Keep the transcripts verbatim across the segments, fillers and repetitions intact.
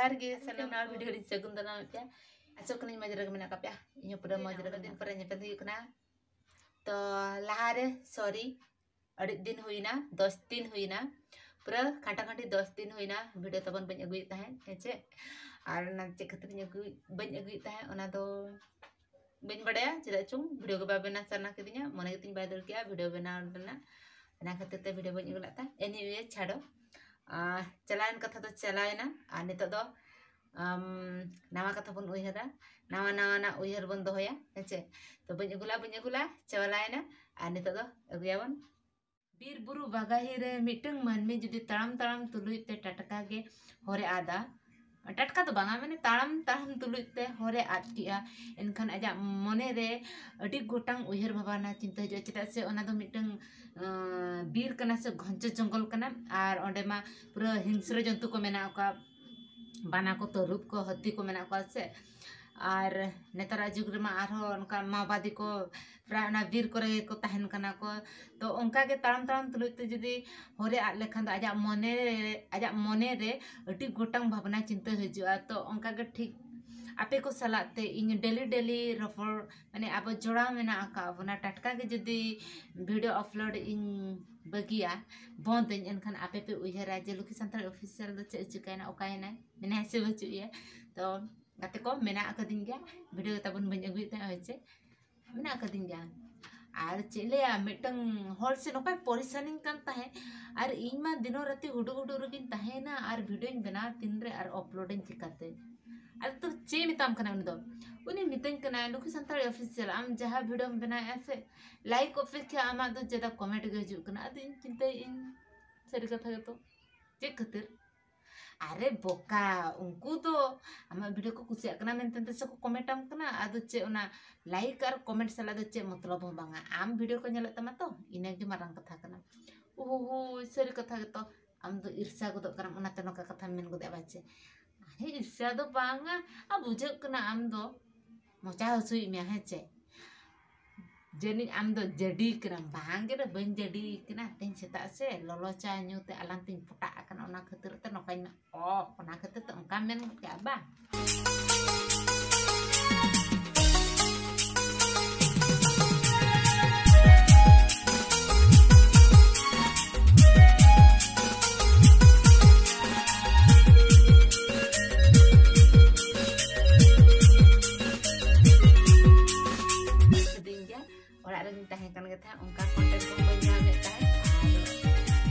ᱡᱚᱦᱟᱨ ᱜᱮ ᱥᱟᱱᱟᱢ ᱱᱟᱣᱟ ᱵᱷᱤᱰᱤᱭᱳ ᱨᱤᱧ ᱥᱟᱹᱜᱩᱱ ᱫᱟᱨᱟᱢᱮᱫ ᱯᱮᱭᱟ᱾ ᱟᱥᱚᱜ ᱠᱟᱹᱱᱟᱹᱧ ᱢᱚᱡᱽ ᱨᱮᱜᱮ ᱢᱮᱱᱟᱜ ᱟᱠᱟᱫ ᱯᱮᱭᱟ᱾ ᱤᱧ ᱦᱚᱸ ᱯᱩᱨᱟᱹ ᱢᱚᱡᱽ ᱨᱮᱜᱮ ᱢᱮᱱᱟᱜ ᱟᱠᱟᱫ ᱯᱮᱭᱟ᱾ ᱫᱤᱱ ᱯᱚᱨᱮ ᱧᱮᱯᱮᱞ ᱦᱩᱭᱩᱜ ᱠᱟᱱᱟ᱾ ᱛᱚ ᱞᱟᱦᱟᱨᱮ ᱥᱚᱨᱤ, ᱟᱹᱰᱤ ᱫᱤᱱ ᱦᱩᱭᱱᱟ, ᱫᱚᱥ ᱫᱤᱱ ᱦᱩᱭᱱᱟ, ᱯᱩᱨᱟᱹ ᱠᱷᱟᱴᱟ ᱠᱷᱟᱹᱴᱤ ᱫᱚᱥ ᱫᱤᱱ ᱦᱩᱭᱱᱟ ᱵᱷᱤᱰᱤᱭᱳ ᱛᱟᱵᱚᱱ ᱵᱟᱹᱧ ᱟᱹᱜᱩᱭᱮᱫ ᱛᱟᱦᱮᱸᱫ, ᱦᱮᱸ ᱪᱮ? ᱟᱨ ᱚᱱᱟ ᱪᱮᱫ ᱠᱷᱟᱹᱛᱤᱨ ᱤᱧ ᱟᱹᱜᱩ ᱵᱟᱹᱧ ᱟᱹᱜᱩᱭᱮᱫ ᱛᱟᱦᱮᱸᱫ, ᱚᱱᱟ ᱫᱚ ᱵᱟᱹᱧ ᱵᱟᱰᱟᱭᱟ, ᱪᱮᱫᱟᱜ ᱪᱚᱝ ᱵᱷᱤᱰᱤᱭᱳ ᱜᱮ ᱵᱟᱭ ᱵᱮᱱᱟᱣ ᱥᱟᱱᱟ ᱠᱤᱫᱤᱧᱟ, ᱢᱚᱱᱮ ᱜᱮᱛᱤᱧ ᱵᱟᱭ ᱫᱟᱹᱲ ᱠᱮᱜᱼᱟ ᱵᱷᱤᱰᱤᱭᱳ ᱵᱮᱱᱟᱣ ᱨᱮᱱᱟᱜ, ᱚᱱᱟ ᱠᱷᱟᱹᱛᱤᱨ ᱛᱮ ᱵᱷᱤᱰᱤᱭᱳ ᱵᱟᱹᱧ ᱟᱹᱜᱩ ᱞᱮᱫ ᱛᱟᱦᱮᱸᱫ᱾ Anyway, ᱪᱷᱟᱰᱚ, ᱟᱨ ᱪᱟᱞᱟᱣᱮᱱ ᱠᱟᱛᱷᱟ ᱫᱚ ᱪᱟᱞᱟᱣᱮᱱᱟ, ᱟᱨ ᱱᱤᱛᱚᱜ ᱫᱚ ᱟᱢ, ᱱᱟᱣᱟ ᱠᱟᱛᱷᱟ ᱵᱚᱱ ᱩᱭᱦᱟᱹᱨᱟ, ᱱᱟᱣᱟ ᱱᱟᱣᱟᱱᱟᱜ ᱩᱭᱦᱟᱹᱨ ᱵᱚᱱ ᱫᱚᱦᱚᱭᱟ, ᱦᱮᱸ ᱪᱮ? ᱛᱚ ᱵᱟᱹᱧ ᱟᱹᱜᱩ ᱞᱮᱫᱼᱟ, ᱵᱟᱹᱧ ᱟᱹᱜᱩ ᱞᱮᱫᱼᱟ, ᱪᱟᱵᱟᱭᱮᱱᱟ, ᱟᱨ ᱱᱤᱛᱚᱜ ᱫᱚ ᱟᱹᱜᱩᱭᱟᱵᱚᱱ᱾ ᱵᱤᱨ ᱵᱩᱨᱩ ᱵᱟᱜᱟᱦᱤ ᱨᱮ ᱢᱤᱫᱴᱟᱝ ᱢᱟᱹᱱᱢᱤ ᱡᱩᱫᱤ ᱛᱟᱲᱟᱢ ᱛᱟᱲᱟᱢ ᱛᱩᱞᱩᱡ ᱛᱮ ᱴᱟᱴᱠᱟ ᱜᱮ ᱦᱚᱨᱮ ᱟᱫᱟ, ᱴᱟᱴᱠᱟ ᱫᱚ ᱵᱟᱝᱟ, ᱢᱟᱱᱮ ᱛᱟᱲᱟᱢ ᱛᱟᱲᱟᱢ ᱛᱩᱞᱩᱡ ᱛᱮ ᱦᱚᱨᱮ ᱟᱫ ᱠᱮᱜᱼᱟ, ᱮᱱᱠᱷᱟᱱ ᱟᱡᱟᱜ ᱢᱚᱱᱮ ᱨᱮ ᱟᱹᱰᱤ ᱜᱚᱴᱟᱝ ᱩᱭᱦᱟᱹᱨ ᱵᱷᱟᱵᱽᱱᱟ ᱪᱤᱱᱛᱟᱹ ᱦᱤᱡᱩᱜᱼᱟ, ᱪᱮᱫᱟᱜ ᱥᱮ ᱚᱱᱟ ᱫᱚ ᱢᱤᱫᱴᱟᱝ, ᱟᱸ, ᱵᱤᱨ ᱠᱟᱱᱟ ᱥᱮ ᱜᱷᱚᱱᱪᱚ ᱡᱚᱝᱜᱚᱞ ᱠᱟᱱᱟ, ᱟᱨ ᱚᱸᱰᱮ ᱢᱟ ᱯᱩᱨᱟᱹ ᱦᱤᱝᱥᱨᱚ ᱡᱚᱱᱛᱩ ᱠᱚ ᱢᱮᱱᱟᱜ ᱠᱚᱣᱟ, ᱵᱟᱱᱟ ᱠᱚ, ᱛᱟᱹᱨᱩᱵ ᱠᱚ, ᱦᱟᱹᱛᱤ ᱠᱚ ᱢᱮᱱᱟᱜ ᱠᱚᱣᱟ ᱥᱮ᱾ ᱟᱨ ᱱᱮᱛᱟᱨᱟᱜ ᱡᱩᱜᱽ ᱨᱮᱢᱟ ᱟᱨᱦᱚᱸ ᱚᱱᱠᱟ ᱢᱟᱣᱵᱟᱫᱤ ᱠᱚ ᱯᱨᱟᱭ ᱚᱱᱟ ᱵᱤᱨ ᱠᱚᱨᱮ ᱜᱮᱠᱚ ᱛᱟᱦᱮᱱ ᱠᱟᱱᱟ ᱠᱚ᱾ ᱛᱚ ᱚᱱᱠᱟ ᱜᱮ ᱛᱟᱲᱟᱢ ᱛᱟᱲᱟᱢ ᱛᱩᱞᱩᱡ ᱛᱮ ᱡᱩᱫᱤ ᱦᱚᱨᱮ ᱟᱫ ᱞᱮᱠᱷᱟᱱ ᱫᱚ ᱟᱡᱟᱜ ᱢᱚᱱᱮ ᱨᱮ, ᱟᱡᱟᱜ ᱢᱚᱱᱮ ᱨᱮ ᱟᱹᱰᱤ ᱜᱚᱴᱟᱝ ᱵᱷᱟᱵᱽᱱᱟ ᱪᱤᱱᱛᱟᱹ ᱦᱤᱡᱩᱜᱼᱟ᱾ ᱛᱚ ᱚᱱᱠᱟ ᱜᱮ ᱴᱷᱤᱠ ᱟᱯᱮ ᱠᱚ ᱥᱟᱞᱟᱜ ᱛᱮ ᱤᱧ ᱰᱮᱞᱤ ᱰᱮᱞᱤ ᱨᱚᱯᱚᱲ, ᱢᱟᱱᱮ ᱟᱵᱚ ᱡᱚᱲᱟᱣ ᱢᱮᱱᱟᱜ ᱟᱠᱟᱫ ᱵᱚᱱᱟ, ᱴᱟᱴᱠᱟ ᱜᱮ ᱡᱩᱫᱤ ᱵᱷᱤᱰᱤᱭᱳ ᱟᱯᱞᱳᱰ ᱤᱧ ᱵᱟᱹᱜᱤᱭᱟ, ᱵᱚᱱᱫᱟᱹᱧ, ᱮᱱᱠᱷᱟᱱ ᱟᱯᱮ ᱯᱮ ᱩᱭᱦᱟᱹᱨᱟ ᱡᱮ ᱞᱩᱠᱷᱤ ᱥᱟᱱᱛᱟᱲ ᱚᱯᱷᱤᱥᱤᱭᱟᱞ ᱫᱚ ᱪᱮᱫ ᱮ ᱪᱤᱠᱟᱹᱭᱮᱱᱟ, ᱚᱠᱟᱭᱮᱱᱟᱭ, ᱢᱮᱱᱟᱭ ᱥᱮ ᱵᱟᱹᱪᱩᱜ ᱮᱭᱟ᱾ ᱛᱚ ᱜᱟᱛᱮ ᱠᱚ, ᱢᱮᱱᱟᱜ ᱟᱠᱟᱫᱤᱧ ᱜᱮᱭᱟ, ᱵᱷᱤᱰᱤᱭᱳ ᱛᱟᱵᱚᱱ ᱵᱟᱹᱧ ᱟᱹᱜᱩᱭᱮᱫ ᱛᱟᱦᱮᱸᱫ, ᱦᱳᱭ ᱪᱮ, ᱢᱮᱱᱟᱜ ᱟᱠᱟᱫᱤᱧ ᱜᱮᱭᱟ᱾ ᱟᱨ ᱪᱮᱫ ᱞᱟᱹᱭᱟ, ᱢᱤᱫᱴᱟᱝ ᱦᱚᱲ ᱥᱮ ᱱᱚᱝᱠᱟᱭ ᱯᱚᱨᱤᱥᱟᱱᱤᱧ ᱠᱟᱱ ᱛᱟᱦᱮᱸᱫ, ᱟᱨ ᱤᱧ ᱢᱟ ᱫᱤᱱᱚ ᱨᱟᱛᱮ ᱦᱩᱰᱩᱜ ᱦᱩᱰᱩᱜ ᱨᱮᱜᱤᱧ ᱛᱟᱦᱮᱸᱭᱮᱱᱟ, ᱟᱨ ᱵᱷᱤᱰᱤᱭᱳᱧ ᱵᱮᱱᱟᱣᱟ ᱛᱤᱱᱨᱮ, ᱟᱨ ᱟᱯᱞᱳᱰᱟᱹᱧ ᱪᱤᱠᱟᱹᱛᱮ? ᱟᱫᱚ ᱛᱚ ᱪᱮᱫ ᱢᱮᱛᱟᱢ ᱠᱟᱱᱟ ᱩᱱᱤ ᱫᱚ? ᱩᱱᱤ ᱢᱤᱛᱟᱹᱧ ᱠᱟᱱᱟᱭ, "ᱞᱩᱠᱷᱤ ᱥᱟᱱᱛᱟᱲᱤ ᱚᱯᱷᱤᱥᱤᱭᱟᱞ, ᱟᱢ ᱡᱟᱦᱟᱸ ᱵᱷᱤᱰᱤᱭᱳᱢ ᱵᱮᱱᱟᱣᱮᱫᱼᱟ ᱥᱮ, ᱞᱟᱭᱤᱠ ᱚᱯᱮᱠᱷᱟ ᱟᱢᱟᱜ ᱫᱚ ᱡᱟᱫᱟ ᱠᱚᱢᱮᱱᱴ ᱜᱮ ᱦᱤᱡᱩᱜ ᱠᱟᱱᱟ᱾" ᱟᱫᱚ ᱤᱧ ᱪᱤᱱᱛᱟᱹᱭᱮᱫ ᱟᱹᱧ, ᱥᱟᱹᱨᱤ ᱠᱟᱛᱷᱟ ᱜᱮᱛᱚ, ᱪᱮᱫ ᱠᱷᱟᱹᱛᱤᱨ? ᱟᱨᱮ ᱵᱚᱠᱟ, ᱩᱱᱠᱩ ᱫᱚ ᱟᱢᱟᱜ ᱵᱷᱤᱰᱤᱭᱳ ᱠᱚ ᱠᱩᱥᱤᱭᱟᱜ ᱠᱟᱱᱟ ᱢᱮᱱᱛᱮ ᱥᱮ ᱠᱚ ᱠᱚᱢᱮᱱᱴ ᱟᱢ ᱠᱟᱱᱟ᱾ ᱟᱫᱚ ᱪᱮᱫ, ᱚᱱᱟ ᱞᱟᱭᱤᱠ ᱟᱨ ᱠᱚᱢᱮᱱᱴ ᱥᱟᱞᱟᱜ ᱫᱚ ᱪᱮᱫ ᱢᱚᱛᱞᱚᱵ ᱦᱚᱸ ᱵᱟᱝᱟ᱾ ᱟᱢ ᱵᱷᱤᱰᱤᱭᱳ ᱠᱚ ᱧᱮᱞᱮᱫ ᱛᱟᱢᱟ ᱛᱚ, ᱤᱱᱟᱹᱜᱮ ᱢᱟᱨᱟᱝ ᱠᱟᱛᱷᱟ ᱠᱟᱱᱟ᱾ ᱳᱦᱳ, ᱥᱟᱹᱨᱤ ᱠᱟᱛᱷᱟ ᱜᱮᱛᱚ, ᱟᱢ ᱫᱚ ᱤᱨᱥᱟ ᱜᱚᱫᱚᱜ ᱠᱟᱱᱟᱢ, ᱚᱱᱟᱛᱮ ᱱᱚᱝᱠᱟ ᱠᱟᱛᱷᱟᱢ ᱢᱮᱱ ᱜᱚᱫᱮᱜᱼᱟ ᱵᱟᱪᱮ? ᱟᱨᱮ ᱤᱨᱥᱟ ᱫᱚ ᱵᱟᱝᱟ, ᱟᱨ ᱵᱩᱡᱷᱟᱹᱜ ᱠᱟᱱᱟ ᱟᱢ ᱫᱚ ᱢᱚᱪᱟ ᱦᱟᱹᱥᱩᱭᱮᱫ ᱢᱮᱭᱟ, ᱦᱮᱸ ᱪᱮ? ᱡᱟᱹᱱᱤᱡ ᱟᱢ ᱫᱚ ᱡᱟᱹᱰᱤ ᱠᱟᱱᱟᱢ᱾ ᱵᱟᱝ ᱜᱮ ᱨᱮ, ᱵᱟᱹᱧ ᱡᱟᱹᱰᱤ ᱠᱟᱱᱟ᱾ ᱛᱮᱦᱮᱧ ᱥᱮᱛᱟᱜ ᱥᱮ ᱞᱚᱞᱚ ᱪᱟ ᱧᱩ ᱛᱮ ᱟᱞᱟᱝ ᱛᱤᱧ ᱯᱚᱴᱟᱜ ᱟᱠᱟᱱᱟ, ᱚᱱᱟ ᱠᱷᱟᱹᱛᱤᱨ ᱛᱮ ᱱᱚᱝᱠᱟᱧ ᱢᱮ᱾ ᱚ, ᱚᱱᱟ ᱠᱷᱟᱹᱛᱤᱨ ᱛᱮ ᱚᱱᱠᱟᱢ ᱢᱮᱱ ᱜᱚᱫ ᱠᱮᱜᱼᱟ ᱵᱟᱝ? ᱠᱤᱫᱤᱧ ᱜᱮᱭᱟ᱾ ᱚᱲᱟᱜ ᱨᱮᱜᱤᱧ ᱛᱟᱦᱮᱸ ᱠᱟᱱ ᱜᱮ ᱛᱟᱦᱮᱸᱫ, ᱚᱱᱠᱟ content ᱠᱚᱦᱚᱸ ᱵᱟᱹᱧ ᱧᱟᱢᱮᱫ ᱛᱟᱦᱮᱸᱫ᱾ ᱟᱨ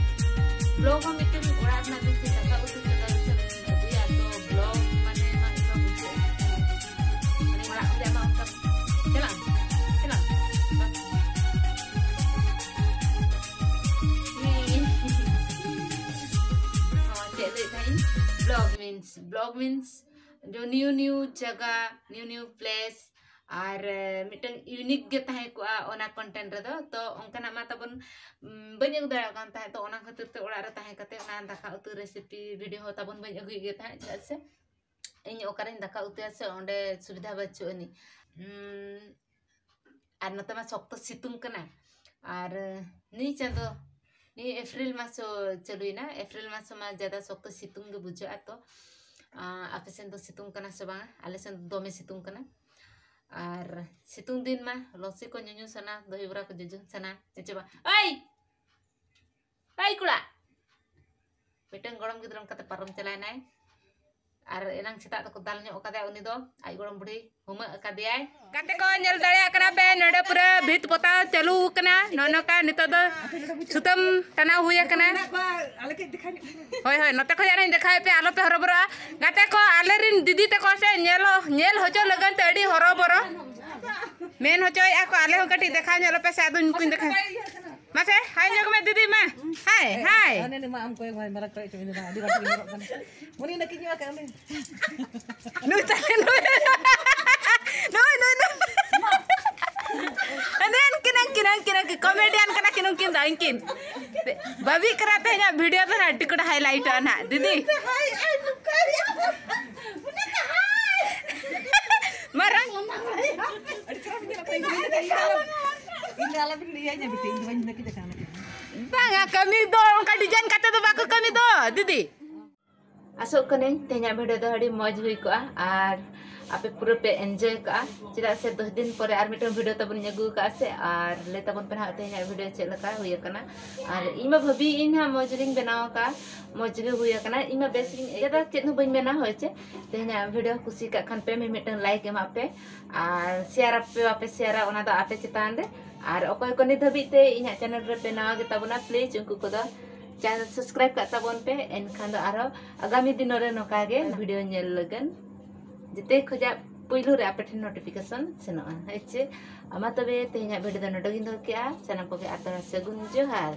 vlog ᱦᱚᱸ ᱢᱤᱫᱴᱮᱱ ᱚᱲᱟᱜ ᱨᱮᱱᱟᱜ ᱢᱤᱫᱴᱮᱱ ᱫᱟᱠᱟ ᱩᱛᱩ ᱪᱚᱸᱫᱟ ᱵᱟᱥᱟᱝ ᱟᱹᱜᱩᱭᱟ, ᱛᱚ vlog ᱢᱟᱱᱮ ᱢᱟ ᱤᱧ ᱢᱟ ᱵᱩᱡᱷᱟᱹᱣ ᱢᱟᱱᱮ ᱚᱲᱟᱜ ᱠᱷᱚᱱᱟᱜ ᱢᱟ ᱚᱱᱠᱟ ᱪᱟᱞᱟᱜ ᱟᱢ, ᱪᱟᱞᱟᱜ ᱟᱢ᱾ ᱦᱚᱸ, ᱪᱮᱫ ᱞᱟᱹᱭᱮᱫ ᱛᱟᱦᱮᱸᱫ ᱤᱧ? Vlog means, vlog means ᱡᱚ new new ᱡᱟᱭᱜᱟ, new new place, ᱟᱨ, ᱮ, ᱢᱤᱫᱴᱟᱝ unique ᱜᱮ ᱛᱟᱦᱮᱸ ᱠᱚᱜᱼᱟ ᱚᱱᱟ content ᱨᱮᱫᱚ᱾ ᱛᱚ ᱚᱱᱠᱟᱱᱟᱜ ᱢᱟ ᱛᱟᱵᱚᱱ, ᱩᱢ, ᱵᱟᱹᱧ ᱟᱹᱜᱩ ᱫᱟᱲᱮᱭᱟᱜ ᱠᱟᱱ ᱛᱟᱦᱮᱸᱫ᱾ ᱛᱚ ᱚᱱᱟ ᱠᱷᱟᱹᱛᱤᱨ ᱛᱮ ᱚᱲᱟᱜ ᱨᱮ ᱛᱟᱦᱮᱸ ᱠᱟᱛᱮ ᱚᱱᱟ ᱫᱟᱠᱟ ᱩᱛᱩ recipe video ᱦᱚᱸ ᱛᱟᱵᱚᱱ ᱵᱟᱹᱧ ᱟᱹᱜᱩᱭᱮᱫ ᱜᱮ ᱛᱟᱦᱮᱸᱫ, ᱪᱮᱫᱟᱜ ᱥᱮ ᱤᱧ ᱚᱠᱟᱨᱮᱧ ᱫᱟᱠᱟ ᱩᱛᱩᱭᱟ ᱥᱮ ᱚᱸᱰᱮ ᱥᱩᱵᱤᱫᱷᱟ ᱵᱟᱹᱪᱩᱜ ᱟᱹᱱᱤᱡ᱾ ᱩᱢ, ᱟᱨ ᱱᱚᱛᱮ ᱢᱟ ᱥᱚᱠᱛᱚ ᱥᱤᱛᱩᱝ ᱠᱟᱱᱟ᱾ ᱟᱨ ᱱᱤᱭᱟᱹ ᱪᱟᱸᱫᱚ, ᱱᱤᱭᱟᱹ April ᱢᱟᱥ ᱦᱚᱸ ᱪᱟᱹᱞᱩᱭᱮᱱᱟ, April ᱢᱟᱥ ᱢᱟ ᱡᱟᱫᱟ ᱥᱚᱠᱛᱚ ᱥᱤᱛᱩᱝ ᱜᱮ ᱵᱩᱡᱷᱟᱹᱜᱼᱟ᱾ ᱛᱚ, ᱟ, ᱟᱯᱮ ᱥᱮᱱ ᱫᱚ ᱥᱤᱛᱩᱝ ᱠᱟᱱᱟ ᱥᱮ ᱵᱟᱝᱟ? ᱟᱞᱮ ᱥᱮᱱ ᱫᱚ ᱫᱚᱢᱮ ᱥᱤᱛᱩᱝ ᱠᱟᱱᱟ᱾ ᱟᱨ ᱥᱤᱛᱩᱝ ᱫᱤᱱ ᱢᱟ ᱞᱚᱥᱤ ᱠᱚ ᱧᱩᱧᱩ ᱥᱟᱱᱟ, ᱫᱚᱦᱤ ᱵᱚᱨᱟ ᱠᱚ ᱡᱚᱡᱚᱢ ᱥᱟᱱᱟ, ᱦᱮᱸ ᱪᱮ ᱵᱟᱝ? ᱳᱭ! ᱳᱭ ᱠᱚᱲᱟ! ᱢᱤᱫᱴᱟᱝ ᱜᱚᱲᱚᱢ ᱜᱤᱫᱽᱨᱟᱹ ᱚᱱᱠᱟᱛᱮ ᱯᱟᱨᱚᱢ ᱪᱟᱞᱟᱣᱮᱱᱟᱭ᱾ ᱟᱨ ᱮᱱᱟᱝ ᱥᱮᱛᱟᱜ ᱫᱚᱠᱚ ᱫᱟᱞ ᱧᱚᱜ ᱟᱠᱟᱫᱮᱭᱟ ᱩᱱᱤ ᱫᱚ, ᱟᱡ ᱜᱚᱲᱚᱢ ᱵᱩᱰᱷᱤ ᱦᱩᱢᱟᱹᱜ ᱟᱠᱟᱫᱮᱭᱟᱭ᱾ ᱜᱟᱛᱮ ᱠᱚ, ᱧᱮᱞ ᱫᱟᱲᱮᱭᱟᱜ ᱠᱟᱱᱟ ᱯᱮ, ᱱᱚᱰᱮ ᱯᱩᱨᱟᱹ ᱵᱷᱤᱛ ᱯᱚᱛᱟᱣ ᱪᱟᱹᱞᱩ ᱟᱠᱟᱱᱟ᱾ ᱱᱚᱜᱼᱚ ᱱᱚᱝᱠᱟ ᱱᱤᱛᱚᱜ ᱫᱚ ᱥᱩᱛᱟᱹᱢ ᱴᱟᱱᱟᱣ ᱦᱩᱭ ᱟᱠᱟᱱᱟ᱾ ᱦᱳᱭ, ᱦᱳᱭ, ᱱᱚᱛᱮ ᱠᱷᱚᱱ ᱟᱨᱦᱚᱸᱧ ᱫᱮᱠᱷᱟᱣᱮᱫ ᱯᱮᱭᱟ, ᱟᱞᱚ ᱯᱮ ᱦᱚᱨᱚᱵᱚᱨᱚᱜᱼᱟ᱾ ᱜᱟᱛᱮ ᱠᱚ, ᱟᱞᱮ ᱨᱮᱱ ᱫᱤᱫᱤ ᱛᱟᱠᱚ ᱥᱮ ᱧᱮᱞ, ᱧᱮᱞ ᱦᱚᱪᱚ ᱞᱟᱹᱜᱤᱫ ᱛᱮ ᱟᱹᱰᱤ ᱦᱚᱨᱚᱵᱚᱨᱚ ᱢᱮᱱ ᱦᱚᱪᱚᱭᱮᱫᱼᱟ ᱠᱚ, ᱟᱞᱮ ᱦᱚᱸ ᱠᱟᱹᱴᱤᱡ ᱫᱮᱠᱷᱟᱣ ᱧᱚᱜ ᱟᱞᱮ ᱯᱮ ᱥᱮ, ᱟᱫᱚ ᱩᱱᱠᱩᱧ ᱫᱮᱠᱷᱟᱣ᱾ ᱢᱟᱥᱮ, hi ᱧᱚᱜ ᱢᱮ ᱫᱤᱫᱤ ᱢᱟ᱾ Hi, hi᱾ ᱦᱟᱱᱮ ᱢᱟ ᱟᱢ ᱠᱚᱭᱮᱠ ᱵᱟᱨ ᱢᱟᱨᱟᱝ ᱠᱚᱭᱚᱜ ᱪᱚ, ᱤᱧ ᱫᱚ ᱵᱟᱝ, ᱟᱹᱰᱤ ᱵᱟᱹᱲᱛᱤ ᱧᱮᱞᱚᱜ ᱠᱟᱱᱟ᱾ ᱩᱱᱤ ᱱᱟᱹᱠᱤᱡ ᱧᱚᱜ ᱟᱠᱟᱫ ᱩᱱᱤ᱾ ᱱᱩᱭ ᱛᱟᱞᱮ ᱱᱩᱭ᱾ ᱱᱩᱭ, ᱱᱩᱭ, ᱱᱩᱭ᱾ ᱦᱟᱱᱮ ᱩᱱᱠᱤᱱ, ᱩᱱᱠᱤᱱ, ᱩᱱᱠᱤᱱ, ᱩᱱᱠᱤᱱ comedian ᱠᱟᱱᱟ ᱠᱤᱱ ᱩᱱᱠᱤᱱ ᱫᱚ, ᱩᱱᱠᱤᱱ᱾ ᱵᱟᱹᱵᱤ ᱠᱟᱱᱟ ᱛᱮᱦᱮᱧᱟᱜ video ᱫᱚ ᱱᱟᱦᱟᱜ ᱟᱹᱰᱤ ᱠᱚ highlight ᱚᱜᱼᱟ ᱱᱟᱦᱟᱜ, ᱫᱤᱫᱤ᱾ Hi, hi, hi᱾ ᱢᱟᱨᱟᱝ ᱵᱟᱝᱟ, ᱠᱟᱹᱢᱤ ᱫᱚ ᱚᱱᱠᱟ ᱰᱤᱡᱟᱭᱤᱱ ᱠᱟᱛᱮ ᱫᱚ ᱵᱟᱠᱚ ᱠᱟᱹᱢᱤ ᱫᱚ, ᱫᱤᱫᱤ᱾ ᱟᱥᱚᱜ ᱠᱟᱹᱱᱟᱹᱧ ᱛᱮᱦᱮᱧᱟᱜ ᱵᱷᱤᱰᱤᱭᱳ ᱫᱚ ᱟᱹᱰᱤ ᱢᱚᱡᱽ ᱦᱩᱭ ᱠᱚᱜᱼᱟ ᱟᱨ ᱟᱯᱮ ᱯᱩᱨᱟᱹ ᱯᱮ ᱮᱱᱡᱚᱭ ᱠᱟᱜᱼᱟ, ᱪᱮᱫᱟᱜ ᱥᱮ ᱫᱚᱥ ᱫᱤᱱ ᱯᱚᱨᱮ ᱟᱨ ᱢᱤᱫᱴᱟᱝ ᱵᱷᱤᱰᱤᱭᱳ ᱛᱟᱵᱚᱱ ᱟᱹᱜᱩ ᱠᱟᱜᱼᱟ ᱥᱮ᱾ ᱟᱨ ᱞᱟᱹᱭ ᱛᱟᱵᱚᱱ ᱯᱮ ᱱᱟᱦᱟᱜ ᱛᱮᱦᱮᱧᱟᱜ ᱵᱷᱤᱰᱤᱭᱳ ᱪᱮᱫ ᱞᱮᱠᱟ ᱦᱩᱭ ᱟᱠᱟᱱᱟ᱾ ᱟᱨ ᱤᱧ ᱢᱟ ᱵᱷᱟᱹᱵᱤᱭᱮᱫ ᱟᱹᱧ ᱱᱟᱦᱟᱜ ᱢᱚᱡᱽ ᱜᱤᱧ ᱵᱮᱱᱟᱣ ᱟᱠᱟᱫᱼᱟ, ᱢᱚᱡᱽ ᱜᱮ ᱦᱩᱭ ᱟᱠᱟᱱᱟ᱾ ᱤᱧ ᱢᱟ ᱵᱮᱥ ᱜᱤᱧ ᱟᱹᱭᱠᱟᱹᱣ ᱮᱫᱟ, ᱪᱮᱫ ᱦᱚᱸ ᱵᱟᱹᱧ ᱢᱮᱱᱟ᱾ ᱦᱳᱭ ᱪᱮ, ᱛᱮᱦᱮᱧᱟᱜ ᱵᱷᱤᱰᱤᱭᱳ ᱠᱩᱥᱤ ᱠᱟᱜ ᱠᱷᱟᱱ ᱯᱮ ᱢᱤᱢᱤᱫᱴᱟᱝ ᱞᱟᱭᱤᱠ ᱮᱢᱟᱜ ᱯᱮ, ᱟᱨ ᱥᱮᱭᱟᱨ ᱟᱯᱮ ᱵᱟᱯᱮ ᱥᱮᱭᱟᱨᱟ ᱚᱱᱟ ᱫᱚ ᱟᱯᱮ ᱪᱮᱛᱟᱱ ᱨᱮ᱾ ᱟᱨ ᱚᱠᱚᱭ ᱠᱚ ᱱᱤᱛ ᱫᱷᱟᱹᱵᱤᱡ ᱛᱮ ᱤᱧᱟᱹᱜ ᱪᱮᱱᱮᱞ ᱨᱮᱯᱮ ᱱᱟᱣᱟ ᱜᱮ ᱛᱟᱵᱚᱱᱟ, ᱯᱞᱤᱡᱽ ᱩᱱᱠᱩ ᱠᱚᱫᱚ ᱪᱮᱱᱮᱞ ᱥᱟᱵᱥᱠᱨᱟᱭᱤᱵ ᱠᱟᱜ ᱛᱟᱵᱚᱱ ᱯᱮ, ᱮᱱᱠᱷᱟᱱ ᱫᱚ ᱟᱨᱦᱚᱸ ᱟᱜᱟᱢᱤ ᱫᱤᱱ ᱨᱮ ᱱᱚᱝᱠᱟ ᱜᱮ ᱵᱷᱤᱰᱤᱭᱳ ᱧᱮᱞ ᱞᱟᱹᱜᱤᱫ ᱡᱮᱛᱮ ᱠᱷᱚᱡᱟᱜ ᱯᱩᱭᱞᱩ ᱨᱮ ᱟᱯᱮ ᱴᱷᱮᱱ ᱱᱳᱴᱤᱯᱷᱤᱠᱮᱥᱚᱱ ᱥᱮᱱᱚᱜᱼᱟ᱾ ᱦᱮᱸ ᱪᱮ? ᱢᱟ ᱛᱚᱵᱮ ᱛᱮᱦᱮᱧᱟᱜ ᱵᱷᱤᱰᱤᱭᱳ ᱫᱚ ᱱᱚᱰᱮ ᱜᱤᱧ ᱫᱚᱦᱚ ᱠᱮᱜᱼᱟ᱾ ᱥᱟᱱᱟᱢ ᱠᱚᱜᱮ ᱟᱨ ᱫᱚᱲᱦᱟ ᱥᱟᱹᱜᱩᱱ ᱡᱚᱦᱟᱨ᱾